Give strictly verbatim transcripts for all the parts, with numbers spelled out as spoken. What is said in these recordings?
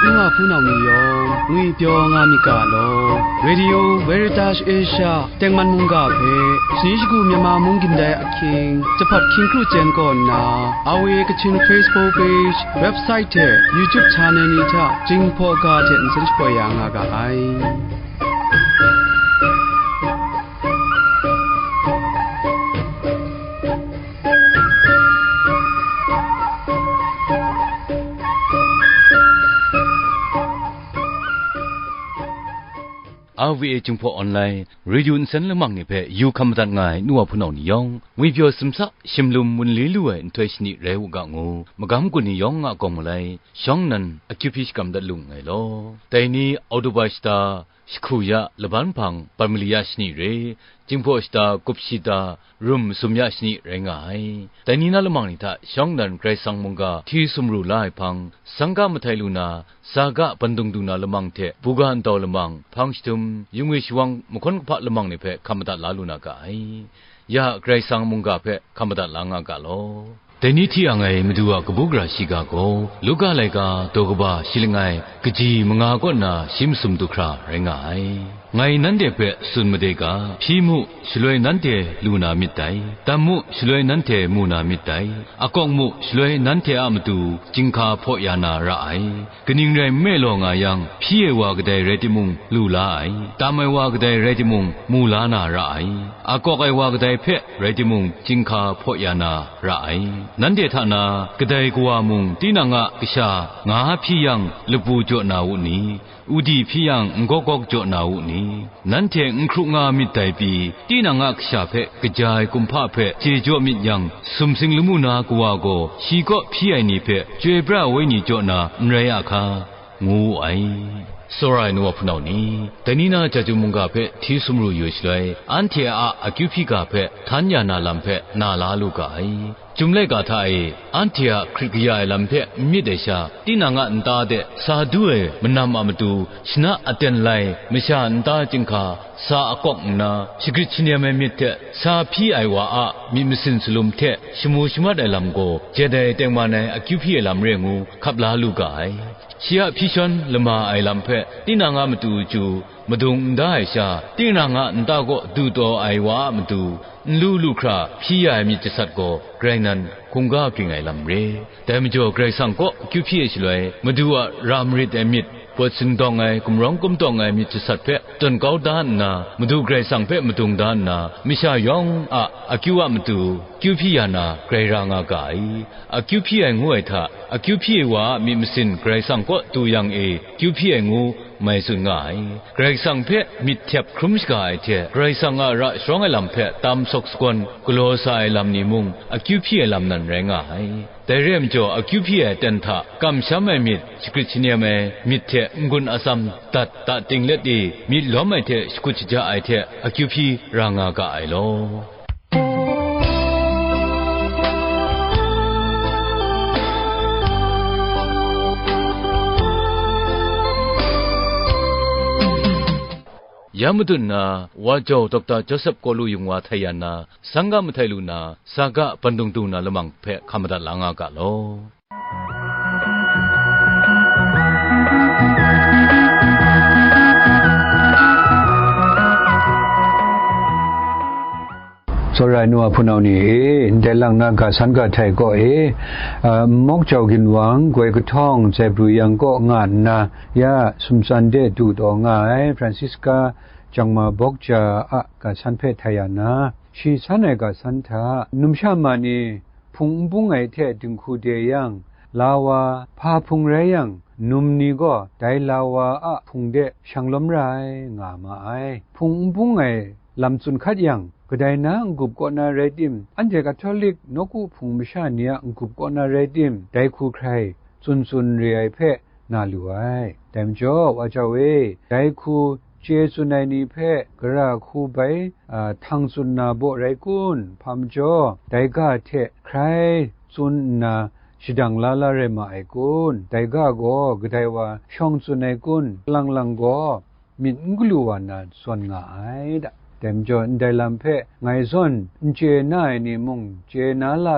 N wa hpunau ni yawng ngwipyaw nga myit ga law, Radio Veritas Asia tengman mungga hpe, shani shagu Myanmar mung gindai ahkying, jahpat hkying kru chyen kaw nna, R V A Kachin Facebook page, website hte YouTube channel ni hta Jinghpaw ga hte nsen shapoi ya nga ga ai. R V A Jinghpaw Online Radio nsen lamang ni hpe yu hkam madat nga ai nu wa hpunau ni yawng, ngwipyaw simsa, shimlum wunli lu ai nhtoi shani rai u ga ngu, magam gun ni yawng a gawng malai, shawng nnan akyu hpyi shakram dat lu nngai law. Dai ni Oktoba shata, jahku ya laban hpang, Panmali ya shani re, Jinghpaw shata, Gup shata, Rum masum ya shani rai nga ai. Dai ni na lamang ni hta shawng nnan Karai Kasang mungga hti sumru la ai hpang, sangga mahtai lu na, saga bandung du na lamang hte buga ntau lamang, hpang shadum, yungwi shawang mahkawn kahpa lamang ni hpe hkam madat la lu na ga ai. Ya Karai Kasang mungga hpe hkam madat la nga ga law. Dai ni hti ang ai Madu a kabu gara shiga gaw, Luka laika daw kaba shi langai, kaji manga kaw na shi masum du hkra rai nga ai. Ngai nanhte hpe tsun made ga, hpyi mu, shaloi nanhte lu na myit dai, tam mu, shaloi nanhte mu na myit dai, akawk mu, shaloi nanhte a matu chyinghka hpaw ya na ra ai. Kaning rai nme law nga yang, hpyi ai wa kadai rai timung, lu la ai, tam ai wa kadai rai timung, mu la na ra ai, akawk ai wa kadai hpe rai timung, chyinghka hpaw ya na ra ai. Nanhte hta na kadai kawa mung tinang a kasha nga hpyi yang, lapu jaw na u ni? Udi hpyi yang, n gawk gawk jaw na u ni? Nanhte n hkru nga myit dai pyi, tinang a kasha hpe kaja ai kumhpa hpe chye jaw myit yang, sumsing lamu na kawa gaw shi kaw hpyi ai ni hpe Chyoi pra ai Wenyi jaw na n rai a hka, ngu wu ai. Tsawra ai nu wa hpunau ni, dai ni na Chyeju mungga hpe hti sumru yu ai shaloi, anhte a akyu hpyi ga hpe htan ya na lam hpe na la lu ga ai. Chyum laika hta e, anhte a hkrit kaya ai lam hpe n myit ai sha, tinang a nta de sa du ai manam a matu, shana aten lai masha nta chyinghka, sa akawk nna, shagrit shanem ai myit hte sa hpyi ai wa a myit masin salum hte shamu shamat ai lam gaw, jet ai tengman ai akyu hpyi ai lam re ngu hkap la lu ga ai. Shi a hpyi shawn lama ai lam hpe tinang a matu chyu madung n da ai sha, tinang a nta kaw du taw ai wa a matu, n lu lu hkra hpyi ya ai myit jasat gaw, grai nan hkungga ging ai lam re. Dai majaw Karai Kasang kaw akyu hpyi ai shaloi, Madu a ra marit ai myit, pawt sindawng ai, gumrawng gumtawng ai myit jasat hpe tawn kau da nna, Madu Karai Kasang hpe madung da nna, masha yawng a akyu a matu, akyu hpyi ya na, grai ra nga ga ai. Akyu hpyi ai ngu ai hta, akyu hpyi ai wa a myit masin Karai Kasang kaw du yang e, akyu hpyi ai ngu, mai tsun nga ai. Karai Kasang hpe myit htep hkrum shaga ai hte, Karai Kasang a ra sharawng ai lam hpe tam sawk sagawn galaw sa ai lam ni mung, akyu hpyi ai lam nan rai nga ai. Dai re ai majaw, akyu hpyi ai aten hta kamsham ai myit, shagrit shanem ai myit hte n-gun atsam dat, dating let e, myit lawm ai hte shakut shaja ai hte, akyu hpyi ra nga ga ai law. Ya madun na, Wa Jau Dokta Joseph Kalu Yung Wa htai ya na, sangga mahtai lu na, saga bandung du na lamang hpe hkam madat la nga ga law. Tsawra ai nu a hpunau ni e, ndai lang na ga san ga htai kaw e, a, Mawk Jau Ginwang, Goi Kahtawng, Zaibru Yang kaw nga nna, ya sumtsan de du taw nga ai Francisca Jangma Bawkja a ga san hpe htai ya na, shi san ai ga san hta, numsha ma ni hpung n bung ai hte dinghku de yang, la wa hpa hpung rai yang, num ni gaw dai la wa a hpung de shang lawm ra ai, nga ma ai. Hpung n bung ai lam tsun hkat yang, kadai na n-gup kaw na rai tim, anhte Katolik nawku hpung masha ni a n-gup kaw na rai tim, dai hku hkrai tsun tsun re ai hpe na lu ai. Dai majaw, Wa Jau e, dai hku chye tsun ai ni hpe gara hku bai, a, htang tsun na baw rai kun? Hpa majaw, dai ga hte hkrai tsun nna shadang la la rai ma ai kun? Dai ga gaw kadai wa shawng tsun ai kun? Lang lang gaw myit n galu wa na zawn nga ai da. Dai majaw, ndai lam hpe ngai zawn n chye na ai ni mung, chye na la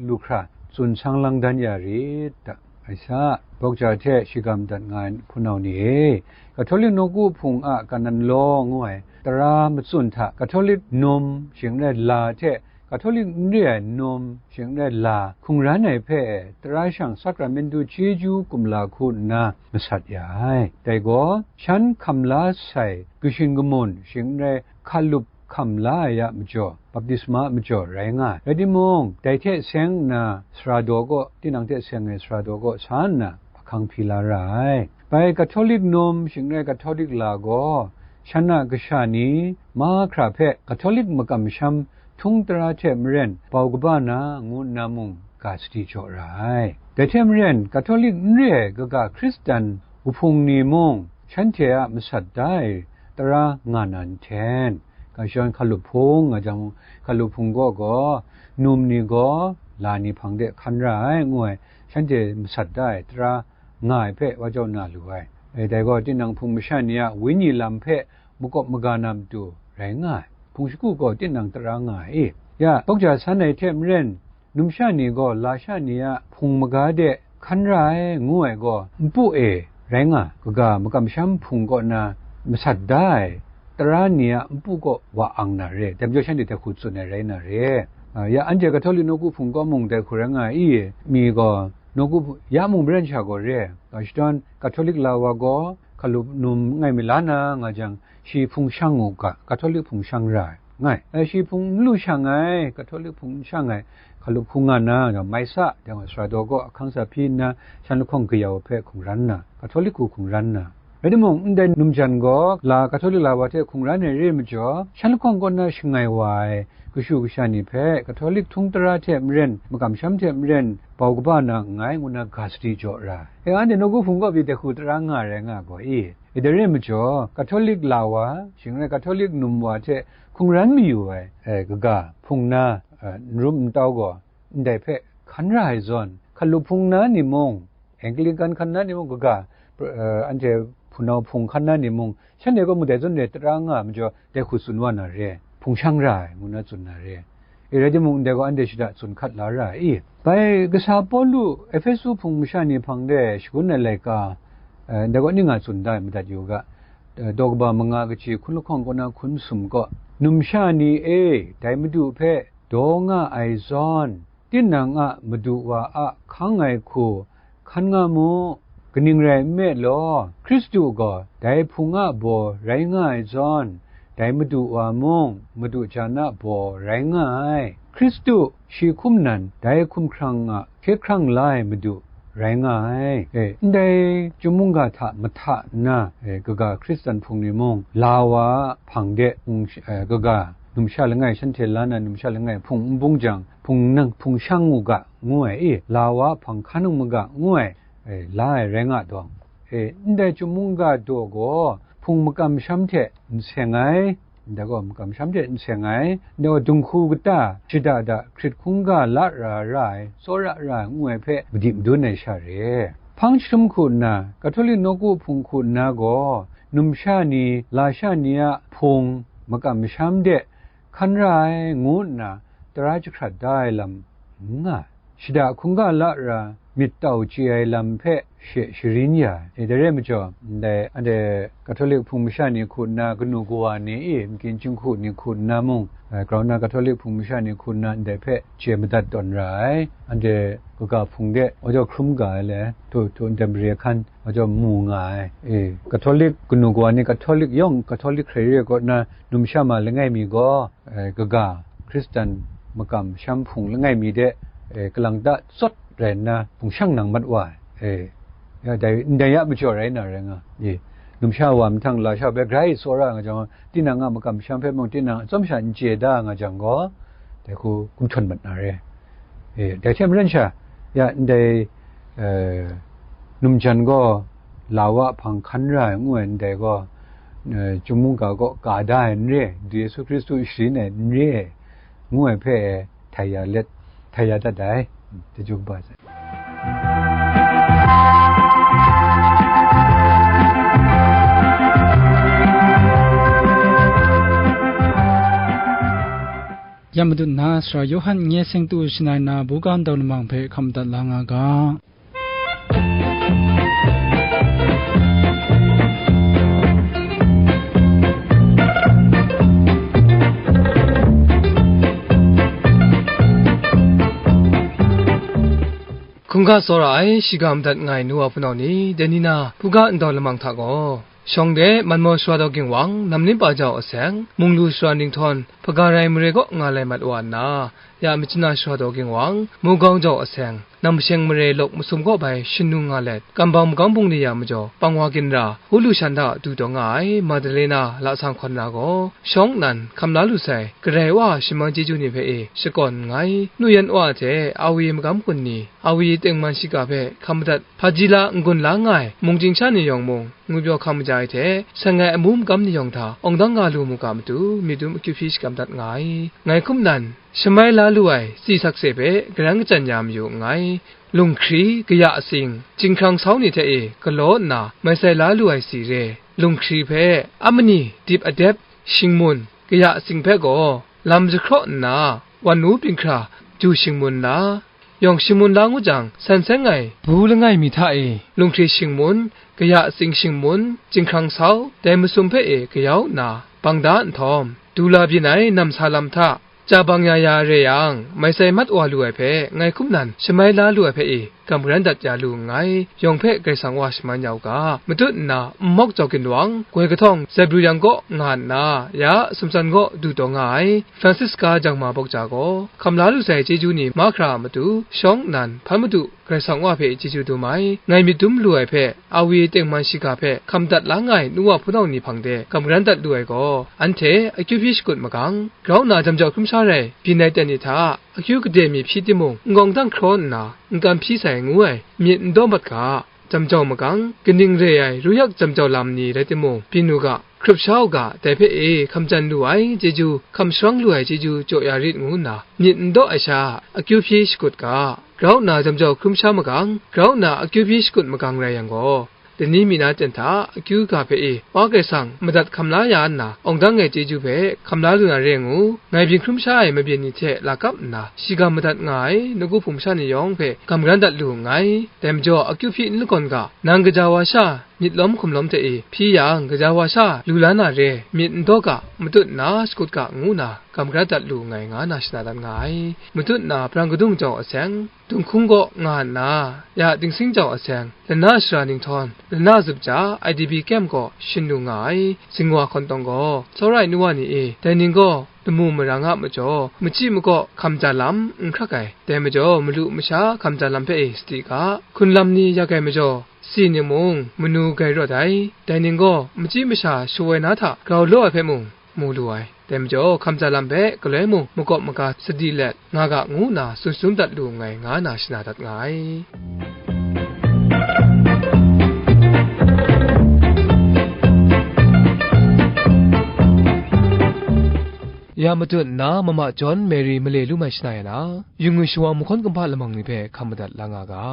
lu hkra tsun sang lang dan ya rit da. Mai sa, bawk ja hte shigam dat nga ai hpunau ni e, Katolik nawku hpung a kanan law ngu ai tara matsun hta Katolik num shing n rai la hte Katolik n re ai num shing n rai la hkungran ai hpe tara shang Sakramentu chyeju kumla hku nna masat ya ai. Dai gaw, shan hkam la sai kashin kamun shing n rai hkalup hkam la ai a majaw, baptisma a majaw rai nga ai. Rai timung, dai hte seng nna sara daw kaw, tinang hte seng ai sara daw kaw sa nna ahkang hpyi la ra ai. Bai Katolik num shing n rai Katolik la gaw, shan a kasha ni mahkra hpe Katolik makam masham htung tara hte maren bau kaba na ngu nna mung ga sadi jaw ra ai. Dai hte maren, Katolik n re ai kaga Hkristan wuhpung ni mung shanhte a masat da ai tara nga na nhten, ga shadawn hkalup hpung nga jang, hkalup hpung kaw gaw, num ni gaw la ni hpang de hkan ra ai, ngu ai, shanhte masat da ai tara nga ai hpe wa jau na lu ai. E, dai gaw, tinang hpung masha ni a wenyi lam hpe makawp maga na matu rai nga ai. Hpung shagu gaw tinang tara nga ai i? Ya, bawk ja san ai hte maren, numsha ni gaw lasha ni a hpung maga de hkan ra ai, ngu ai gaw, npu e rai nga, kaga makam masham hpung kaw na masat da ai tara ni a npu kaw wa ang na re, dai majaw shanhte dai hku tsun ai rai na re. A, ya, anhte Katolik nawku hpung kaw mung dai hku rai nga ai i? Mi gaw nawku hpung, ya mung maren sha gaw re, ga shadawn Katolik la wa gaw hkalup num ngai mi la na nga jang, shi hpung shang u ga, Katolik hpung shang ra ai, ngai. E, shi hpung n lu shang ai, Katolik hpung n shang ai, hkalup hku nga na, mai sa, dai gaw sara daw kaw ahkang sa hpyi nna, shan lahkawng kayau hpe hkungran na, Katolik hku hkungran na. Rai timung, ndai num jan gaw, la Katolik la wa hte hkungran ai re ai majaw, shan lahkawng kaw na shangai wa ai kashu kasha ni hpe, Katolik htung tara hte maren, makam masham hte maren, bau kaba na nngai, ngu na ga sadi jaw ra ai. E, anhte nawku hpung kaw pyi dai hku tara nga rai nga gaw i? E, dai re ai majaw, Katolik la wa, shing n rai Katolik num wa hte hkungran mayu ai, e, kaga hpung na, e, n rum n tau gaw, ndai hpe hkan ra ai zawn, hkalup hpung na ni mung, Anglikan hkan na ni mung, kaga, e, anhte hpunau hpung hkan na ni mung, shanhte gaw mung dai zawn re tara nga ai majaw, dai hku tsun wa na re, hpung shang ra ai, ngu na tsun na re. E, rai timung, ndai gaw anhte shada tsun hkat la ra ai i? Bai kasa Pawlu Ehpesu hpung masha ni hpang de shagun ai laika, e, ndai gaw ning nga tsun da ai, madat yu u ga, e, daw kaba manga kaji hkun lahkawng kaw na hkun sum kaw, numsha ni e, dai Madu hpe daw nga ai zawn, tinang a madu wa a hkang ai hku hkan nga mu, kaning rai nme law, Hkristu gaw dai Hpung a baw rai nga ai zawn, dai madu wa mung madu jan a baw rai nga ai. Hkristu shi hkum nan dai hkumhkrang a hkye hkrang la ai madu rai nga ai. E, ndai chyum mungga hta mahta nna, e, kaga Hkristan hpung ni mung, la wa a hpang de, hpung sh-, e, kaga numsha langai, shanhte la na numsha langai hpung n bung jang, hpung nang, hpung shang u ga, ngu ai i? La wa a hpang hkan u maga, ngu ai, e, la ai rai nga dawng, e, ndai chyum mungga daw gaw, hpung makam masham hte n seng ai, ndai gaw makam masham hte n seng ai, ndai gaw dinghku kata shada da hkrit hkungga la ra ra ai, tsawra ra ai, ngu ai hpe madi madun ai sha re. Hpang jahtum hku nna, Katolik nawku hpung hku nna gaw, numsha ni, lasha ni a hpung makam masham de hkan ra ai, ngu nna tara jahkrat da ai lam n nga ai. Shada hkungga la ra, myit tau chye ai lam hpe she sharin ya ai. E, dai re ai majaw, ndai anhte Katolik hpung masha ni hku nna, kanu kawa ni i, makyin jinghku ni hku nna mung, e, grau na Katolik hpung masha ni hku nna ndai hpe chye madat tawn ra ai. Anhte kaga hpung de wa jau hkrum ga ai le, htu htu ndai mare hkan wa jau mu nga ai. E, Katolik kanu kawa ni, Katolik yawng, Katolik hkrai re ai kaw na, numsha ma langai mi gaw, e, kaga Hkristan makam masham hpung langai mi de, e, kalang ta tsawt rai nna hpung shang nang mat wa ai. E, ya, dai, ndai ya majaw rai na rai nga. E, numsha wa mahtang lasha hpe grai tsawra nga jang, tinang a makam masham hpe mung tinang atsawm sha n chye da nga jang gaw, dai hku gumhtawn mat na re. E, dai hte maren sha, ya, ndai, e, numjan gaw, la wa hpang hkan ra ai ngu ai ndai gaw, e, chyum mungga kaw ka da ai n re, Yesu Hkristu sharin ai n re, ngu ai hpe htai ya let, htai ya dat ai, chyeju kaba sai. Ya madat na, Sara Yawhan nye seng tu shangai na buga ndau lamang hpe hkam dat la nga ga. Ga tsawra ai, shiga madat nga ai nu wa hpunau ni, dai ni na, hpuga ndau lamang hta gaw, shawng de Manmaw Shara Daw Ginwang, Namlinpa jau aseng, Munglu Shara Ninghtawng, Hpaga Rai mare kaw nga lai mat wa nna, ya Myitkyina Shara Daw Ginwang, Mugau jau aseng, Namsheng mare Lawk Masum kaw bai shanung nga let, Kambang Magang Bungli ya majaw, Pangwa Ginra, Hulu Shan hta du taw nga ai, Madalena Lasang Hkawn na gaw, shawng nnan hkam la lu sai, Karai Wa a shamang chyeju ni hpe e shakawn nngai, nu yan wa hte, Awi Magam Kun ni, Awi Tengman Shiga hpe hkam madat, Hpajila n-gun la nga ai, mung chying sha ni yawng mung, ngwipyaw hkam maja ai hte, seng ai amu magam ni yawng hta, awng dang nga lu mu ga matu, myit dum akyu hpyi shakam dat nga ai. Ngai hkum nan, shamai la lu ai tsi sakse hpe, garan kachyan ya mayu nngai. Lunghkri, kaya atsing, chyinghkrang sau ni hte e galaw nna, mai sai la lu ai tsi re. Lunghkri hpe, amani, dip adep, shingmun, kaya atsing hpe gaw, lam jahkraw nna, wan nu binghkra, ju shingmun la, yawng shingmun la ngut jang, san seng ai bu langai mi hta e, lunghkri shingmun, kaya atsing shingmun, chyinghkrang sau, dai masum hpe e kayau nna, bang da nhtawm, du la byin ai namsa lam hta, Ca bang ya ya re yang, mai sai mat wa lu ai hpe, ngai hkum nan shamai la lu ai hpe e, gam garan dat ya lu nngai, yawng hpe Karai Kasang wa shaman ya u ga, matut nna, nmawk jau ginwang, goi kahtawng, Zebru yang kaw nga nna, ya, sumtsan kaw du taw nga ai, Francisca Jangma Bawk Ja gaw, hkam la lu sai chyeju ni mahkra a matu, shawng nnan, hpan matu, Karai Kasang Wa hpe chyeju dum ai, ngai myit dum lu ai hpe, Awi Tengman Shiga hpe hkam dat la nga ai nu wa hpunau ni hpang de gam garan dat lu ai gaw, anhte akyu hpyi shakut magang, grau nna jam jau hkrum sha rai byin ai ten ni hta, akyu gade mi hpyi timung, n-gawng dang hkraw nna, n kam hpyi sai ngu ai, myit n daw mat ga, jam jau magang, kaning re ai, ru yak jam jau lam ni rai timung, byin u ga, hkrup sha u ga, dai hpe e hkam chyan lu ai chyeju, hkam sharang lu ai chyeju jaw ya rit ngu nna, myit n daw ai sha, akyu hpyi shakut ga, grau nna jam jau hkrum sha magang, grau nna akyu hpyi shakut magang rai yang gaw, dai ni mi na ten hta akyu ga hpe e, Wa Karai Kasang madat hkam la ya nna, awng dang ai chyeju hpe hkam la lu na re ngu, ngai byin hkrum sha ai mabyin ni hte lakap nna, shiga madat nga ai nawku hpung masha ni yawng hpe gam garan dat lu nngai. Dai majaw, akyu hpyi n lakawn ga, nang gaja wa sha, myit lawm hkum lawm hte e, hpyi yang, gaja wa sha lu la na re, myit n daw ga, matut nna shakut ga, ngu nna gam garan dat lu nngai, nga na shana dat nga ai. Matut nna, brang kadung jau aseng, Dunghkung kaw nga nna, ya Dingsing jau aseng, lana Shara Ninghtawng, lana Zup Ja, I D P camp kaw shin lu nga ai, Zingwa Hkawn Tawng gaw, tsawra ai nu wa ni e, dai ning gaw lamu marang a majaw, machyi makaw hkam ja lam n hkrak ai, dai majaw, malu masha hkam ja lam hpe e sadi ga, hkun lam ni yak ai majaw, si ni mung manu gai rawt ai, dai ning gaw machyi masha shawoi na hta grau law ai hpe mung mu lu ai. Dai majaw, hkam ja lam hpe galoi mung makawp maga sadi let nga ga, ngu nna tsun sum dat lu nngai, nga na shana dat nga ai. Ya matut nna, Mama John Mary male lu mai shana ya na, yu ngwi shawa mahkawn kumhpa lamang ni hpe hkam madat la nga ga.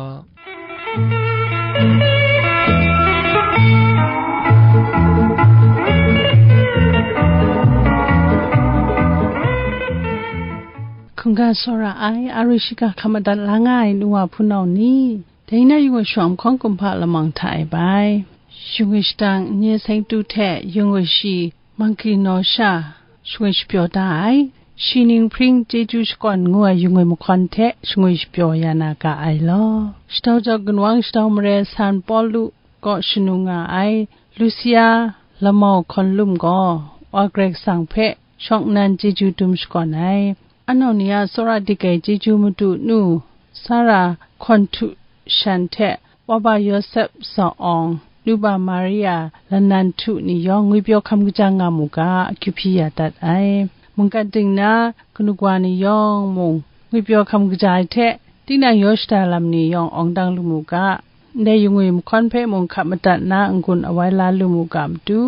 Hkungga tsawra ai, a ru shiga hkam madat la nga ai nu wa hpunau ni, dai na yu ngwi shawa mahkawn kumhpa lamang hta e bai, yu ngwi shadang n-, nye seng tu hte yu ngwi shi, Mangki naw sha, shangwi shapyaw da ai. Shi ning hpring chyeju shakawn ngu ai yu ngwi mahkawn hte shangwi shapyaw ya na ga ai law. Shatau jau ginwang shatau mare San Pawlu kaw shanu nga ai, Lusia lamau hkawn lum gaw, Wa Karai Kasang hpe shawng nnan chyeju dum shakawn ai. Anau ni a tsawra dik ai chyeju madu nu, Sara Hkawnhtu shan hte, Waba Yawsep Zaw Awng, Nuba Maria Lananhtu ni yawng ngwipyaw hkam kaja nga mu ga, akyu hpyi ya dat ai. Mungkan ting na kanu kawa ni yawng mung, ngwipyaw hkam kaja ai hte, tinang yaw shada lam ni yawng awng dang lu mu ga, ndai yu ngwi mahkawn hpe mung hkap madat na n-gun awai la lu mu ga matu,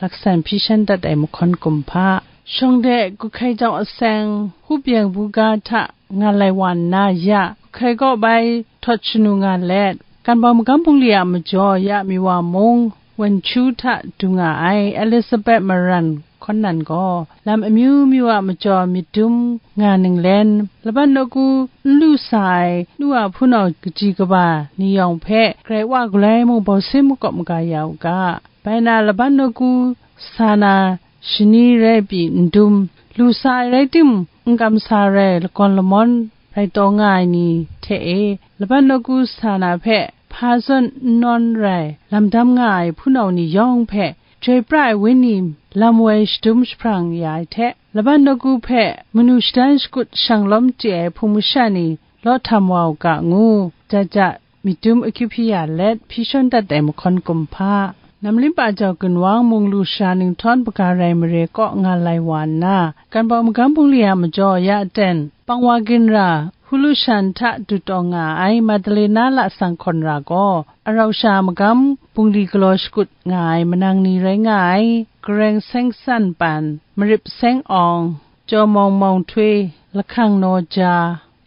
laksan hpyi shan dat ai mahkawn kumhpa. Shawng de, Guhkai jau aseng, Hupyeng buga hta nga lai wa nna ya, Guhkai kaw bai htawt shanu nga let, Kanbau magam bungli a majaw ya mi wa mung, Wenchu hta du nga ai Elizabeth Maran hkawn nan gaw, lam amyu myu a majaw myit dum nga ninglen, laban nawku n lu sa ai nu a hpunau kaji kaba ni yawng hpe, Karai Wa galai mung bau sin makawp maga ya u ga. Bai na, laban nawku sa na shani rai pyi n dum, lu sa ai rai timung, n kamsa rai lagawn lamawn rai taw nga ai ni hte e, laban nawku sa na hpe hpa zawn n nawn rai lam dam nga ai hpunau ni yawng hpe, Chyoi pra ai wenyi lam woi shadum jahprang ya ai hte, laban nawku hpe manu shadan shakut shang lawm chye ai hpung masha ni law htam wa u ga ngu, ja ja myit dum akyu hpyi ya let, hpyi shawn dat ai mahkawn kumhpa, Namlimpa jau ginwang mung lu sha ninghtawng hpaga rai mare kaw nga lai wa nna, Kanbau magam bungli a majaw ya aten, Pangwa ginra, Hulu shan hta dut taw nga ai Madalena lasang hkawn ra gaw, arau sha magam bungli galaw shakut nga ai manang ni rai nga ai, Gareng Seng San Pan, Marip Seng Awng, Jaw Mawng Mawng Htoi, Lahkang Naw Ja,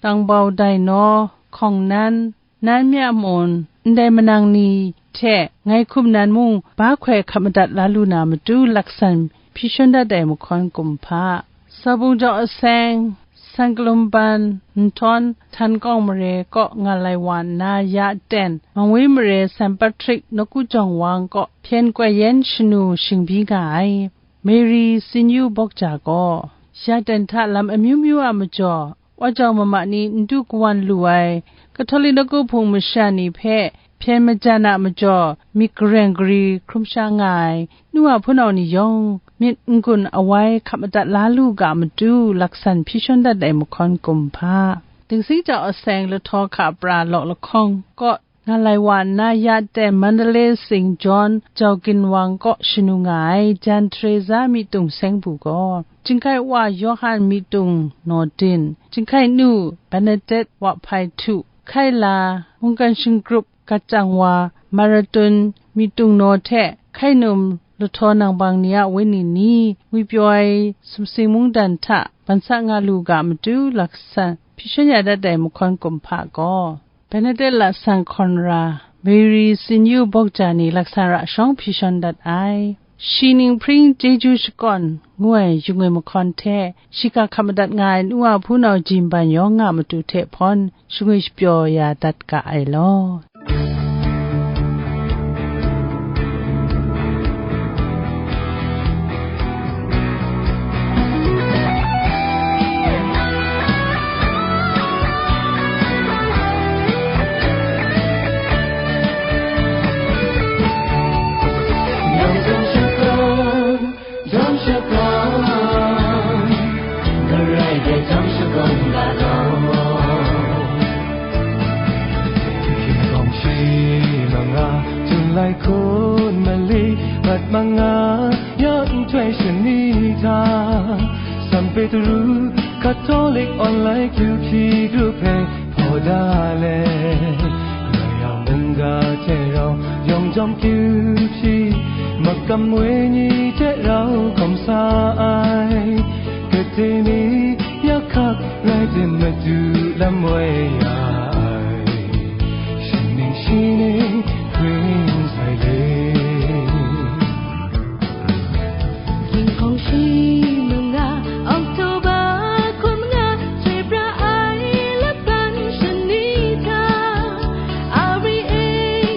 Tangbau Dai Naw, Hkawng Nan, Nan Mya Mun, ndai manang ni hte ngai hkum nan mung ba hkoi hkap madat la lu na matu laksan hpyi shawn dat ai mahkawn kumhpa, Sabung jaw aseng, San Kalum Ban, Nhtawng, Htan Kawng Mare kaw nga lai wa nna ya aten, Mangwi Mare San Patrik Nawku Jawng Wang kaw hpyen koi yen shanu shingbyi nga ai, Mary Sinyu Bawkja gaw, ya aten hta lam amyu myu a majaw, Wa jau mama ni n du kawan lu ai Katolik nawku hpung masha ni hpe hpyen majan a majaw, myit gareng gari hkrum sha nga ai nu a hpunau ni yawng, myit n-gun awai hkap madat la lu ga matu, laksan hpyi shawn dat ai mahkawn kumhpa, Dingsing jau aseng Lahtaw Hka Pra Law Lahkawng kaw nga lai wa nna, ya aten Mandalay Saint John jau ginwang kaw shanu nga ai Jan Teresa myit tung seng bu gaw, Jinghkai Wa Yawhan myit tung naw din, Jinghkai Nu Bernadette Wa Hpai Htu, Hkai La, Mungkan Shinggrup Gat Jang Wa, Marathon myit tung naw hte, Hkai Num Lahtaw Nang Bang ni a wenyi ni, ngwipyaw ai sumsing mungdan hta ban sa nga lu ga matu, laksan hpyi shawn ya dat ai mahkawn kumhpa gaw, Bernadette lasang hkawn ra, Mary Sinyu Bawkja ni laksan ra shawng hpyi shawn dat ai. Shi ning hpring chyeju shakawn ngu ai yung ai mahkawn hte, shiga hkap madat nga ai nu a hpunau jin ban yawng nga matu hte hpawn, shangwi shapyaw ya dat ga ai law. Jam shakawn, Karai de jam shakawn ga gaw. Hkinggawng shi manga, Julai hkun mali, mat manga, ya nhtoi shani hta, San Petru, Katolik online Q P group hpe hpaw da let, Karai a mungga hte rau yawng jawm kyu hpyi, makam wenyi hte rau hkawm sa ai, kade mi ya hkak rai tim, madu lam woi ya ai, shi ning shi ning hpring sai le. Ginhkawng shi manga, October hkun manga, chyoi pra ai laban shani hta, R E A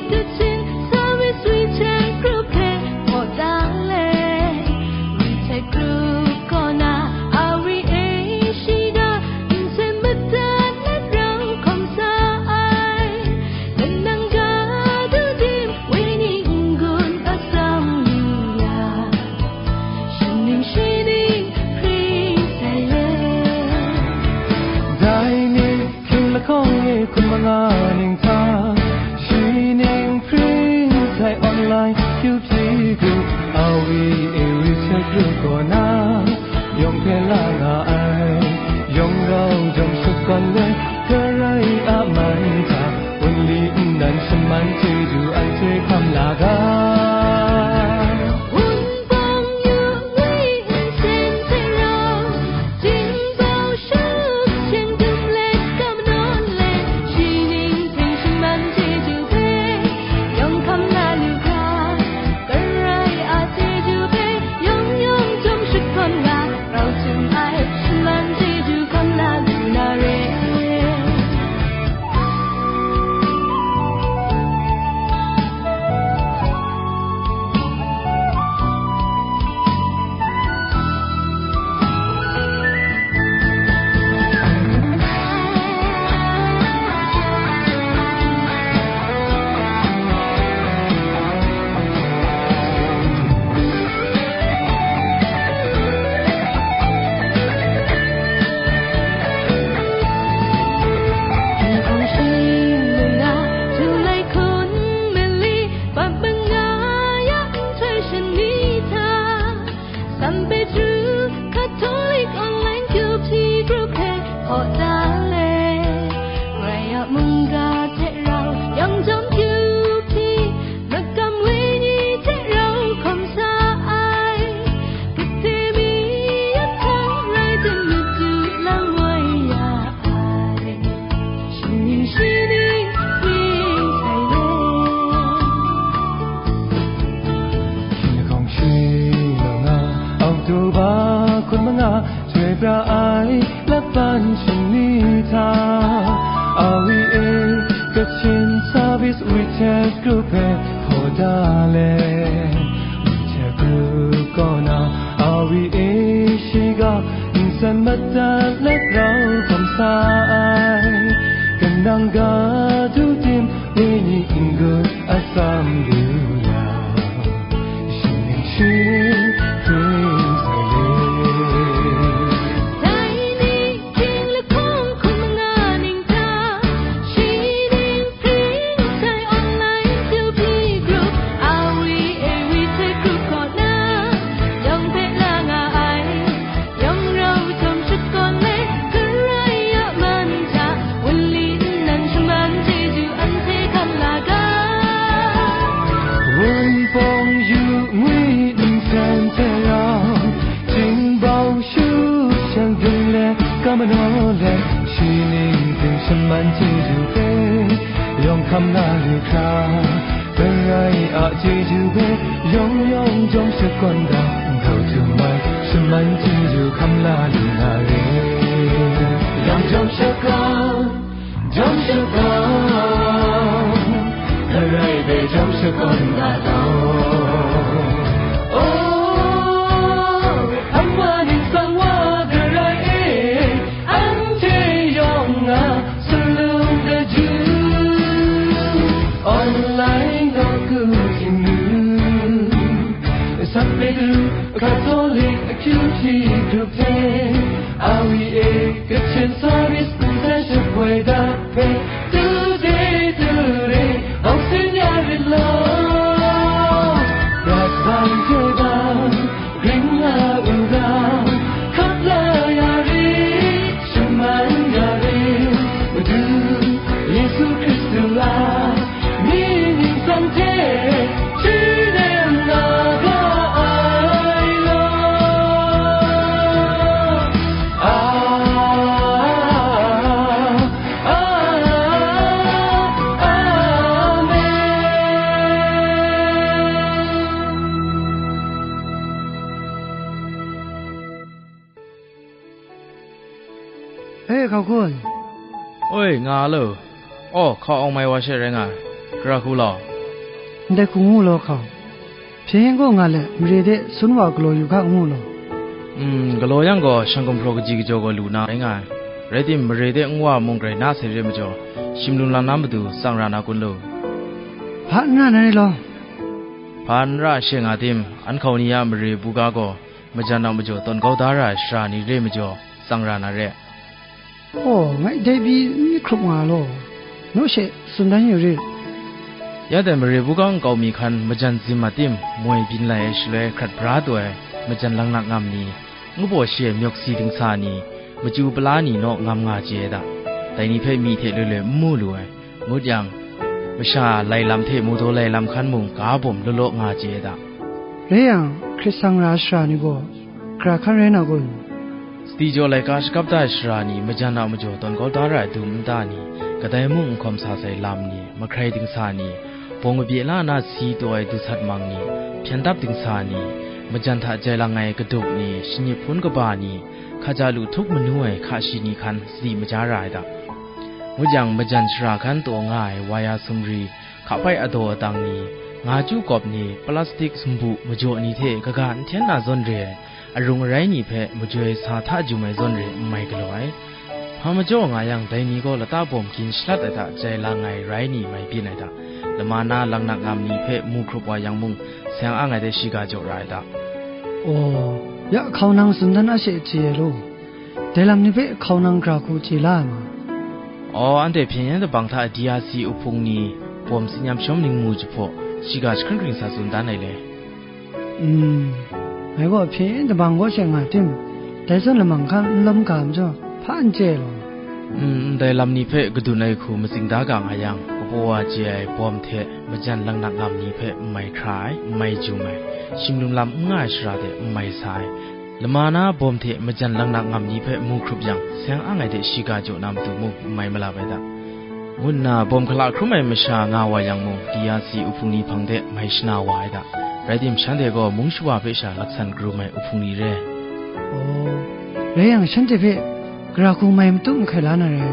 Kachin Service WeChat group hpe hpaw da let, WeChat group kaw na R E A shida nsen madat let rau hkawm sa ai, Kanang ga du dim, wenyi n-gun atsam lu ya, shi ning shi ning hpring sai let. Dai ni hkying lahkawng e hkun manga ning hta, shi ning hpring sai online Q P group, R E A WeChat group kaw na, yawng hpe la nga ai, yawng rau jawm shut gawn let, Karai a man hta, wunli nnan shaman chyeju anhte hkam la ga. Wunpawng yu ngwi nsen hte rau, Jingbau shut shing dum let, kam nawn let, shi ning hpring shaman chyeju hpe, yawng hkam la lu ga. Karai a chyeju hpe yawng yawng jawm shut gawn nga, rau htum ai San Petru Catholic Online Q P Group hpe hkaw da le, Karai a mungga hte rau, yawng jawm Q P, makam wenyi hte rau hkawm sa ai, kate mi yawng hta rai tim, madu lang wai ya ai. Shi ning shi ning ring sai le. Shi hkawng shi lang na, October hkun manga, chyoi pra ai, laban shingni hta, R V A Kachin Service WeChat Group hpe hkaw da le. WeChat Group kaw na, R V A shiga, nsen madat let rau hkawm sa ai. Kanang ga du tim, wenyi n-gun atsam lu ya, shi ning shi ring sai le. Dai ni hkying lahkawng hkun manga ning hta, shi ning ring sai online Q P group, R V A WeChat group kaw na, yawng hpe la nga ai. Yawng rau jawm shakawn le, Karai a man hta, wunli nnan shaman chyeju anhte hkam la ga. Wunpawng yu ngwi nsen hte rau, Jingbau shu shang dung le, kamanaw le, shi ning ting shaman chyeju hpe, yawng hkam la lu hkra, Karai a chyeju hpe, yawng yawng jawm shakawn ga, nkau htum ai, shaman chyeju hkam la lu na re. Yawng jawm shakawn, jawm shakawn, Karai hpe jawm shakawn ga law. Oh, Ama ningsang wa Karai e, anhte yawng a salung kaju, online nawku htingnu, San Petru Catholic Q T group hte, R V A Kachin Service n sai shapoi da hpe, tu de tu re, hpawng sin ya rit law. Rat bang hte bang, ring la u ga, hkap la ya rit, shaman ya rit, Madu Yesu Hkristu a, mi ningsang hte, shi nem na ga ai law. A, a, a, amen. E, hkau kun. Oi, nga lo. Aw, hkau awng mai wa she rai nga ai. Gara hku law. Ndai hku ngu law, hkau. Hpyen yen gaw nga let, mare de sun wa galaw yu hka ngu law. Mm, galaw yang gaw, shang gumhpraw kaji kajaw gaw lu na rai nga ai. Rai tim, mare de n wa mung grai na sai re majaw, shim lung lang na matu tsang ra na kun lu. Hpa n ra na re law. Hpa n ra she nga tim, an hkau ni a mare buga gaw, majan a majaw tawn kau da ra ai sara ni re majaw, tsang ra na re. Aw, ngai dai pyi n myit hkrup nga law, naw she tsun dan yu rit. Ya dai mare buga nkau mi hkan majan zim a tim, moi byin lai ai shaloi hkrat bra taw ai, majan laknak ngam ni, ngu baw shi ai myawk si dingsa ni, machyu pala ni naw ngam nga chye ai da. Dai ni hpe myi hte loi loi n mu lu ai. Ngut yang, masha lai lam hte mawdaw lai lam hkan mung ga bawm law law nga chye ai da. Rai yang, hkrit sang ra ai sara ni gaw, gara hkan rai na kun? Sadi jaw laika shakap da ai sara ni, majan a majaw tawn kau da ra ai dum nta ni, kadai mung n hkawm sa sai lam ni, mahkrai dingsa ni, bawng kabye la na si taw ai dusat mang ni, hpyen dap dingsa ni, majan hta jai lang ai kaduk ni, shangyip hpun kaba ni, hkaja lu htup manu ai hka shi ni hkan sadi maja ra ai da. Ngut yang, majan shara hkan taw nga ai waya sumri, hkapai adaw adang ni, nga chyu kawp ni, plastik sumbu majaw ni hte kaga n hten na zawn re ai, arung arai ni hpe majoi sa hta jum ai zawn re n mai galaw ai. Hpa majaw nga yang, dai ni gaw lata bawm gin shalat ai hta jai lang ai rai ni mai byin ai hta, lama na laknak ngam ni hpe mu hkrup wa yang mung, seng ang ai de shiga jaw ra ai hta. Aw, ya hkau nang tsun dan a she chye ai law. Dai lam ni hpe hkau nang gara hku chye la ai ma? Aw, anhte hpyen yen dabang hta D R C uhpung ni, bawm tsin yam shawm ningmu jahpaw, shiga jahkring hkring sa tsun dan ai le. Mm. Ngai gaw hpyen dabang kaw she nga tim? Dai zawn lamang hkan n lawm ga majaw, hpa n chye law. Mm, ndai lam ni hpe kadun ai hku matsing da ga nga yang, kabaw wa chye ai bawm hte majan laknak ngam ni hpe n mai hkra ai, n mai jum ai, shing lum lam n nga ai shara de n mai sa ai, lama na bawm hte majan laknak ngam ni hpe mu hkrup yang, seng ang ai de shiga jaw na matu mung n mai malap ai da. Ngu nna bawm hkala hkrum ai masha nga wa yang mung, D R C uhpung ni hpang de mai shana wa ai da. Rai tim, shanhte gaw mung shawa hpe sha laksan karum ai uhpung ni re. Aw, rai yang, shanhte hpe gara hku mai matut mahkai la na re.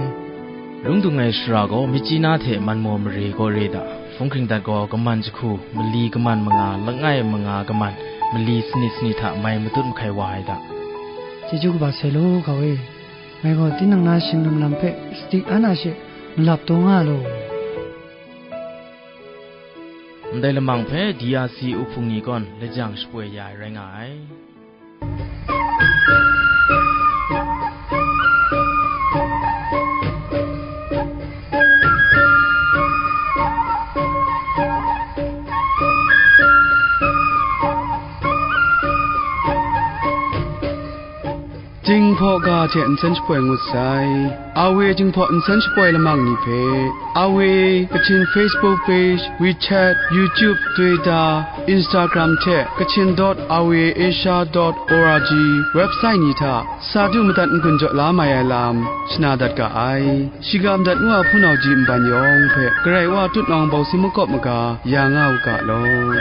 Lung dung ai shara gaw, myit chyi na hte man maw mare gaw re da. Hpung hkring dat gaw, kaman jahku, mali kaman manga, langai manga kaman, mali sanit sanit hta mai matut mahkai wa ai da. Chyeju kaba sai law, ga we. Ngai gaw tinang na shing lum lam hpe sadi an a she malap taw nga law. Ndai lamang hpe D R C uhpung ni gaw lajang shapoi ya ai rai nga ai. Jinghpaw ga hte nsen shapoi ngut sai. Awe Jinghpaw nsen shapoi lamang ni hpe, Awe Kachin Facebook page, WeChat, YouTube, Twitter, Instagram hte Kachin dot awe asia dot org website ni hta sa du madat n-gun jaw la mai ai lam shana dat ga ai. Shiga madat ngu a hpunau ji nban yawng hpe Karai Wa tutnawng bawsi makawp maga ya nga u ga law.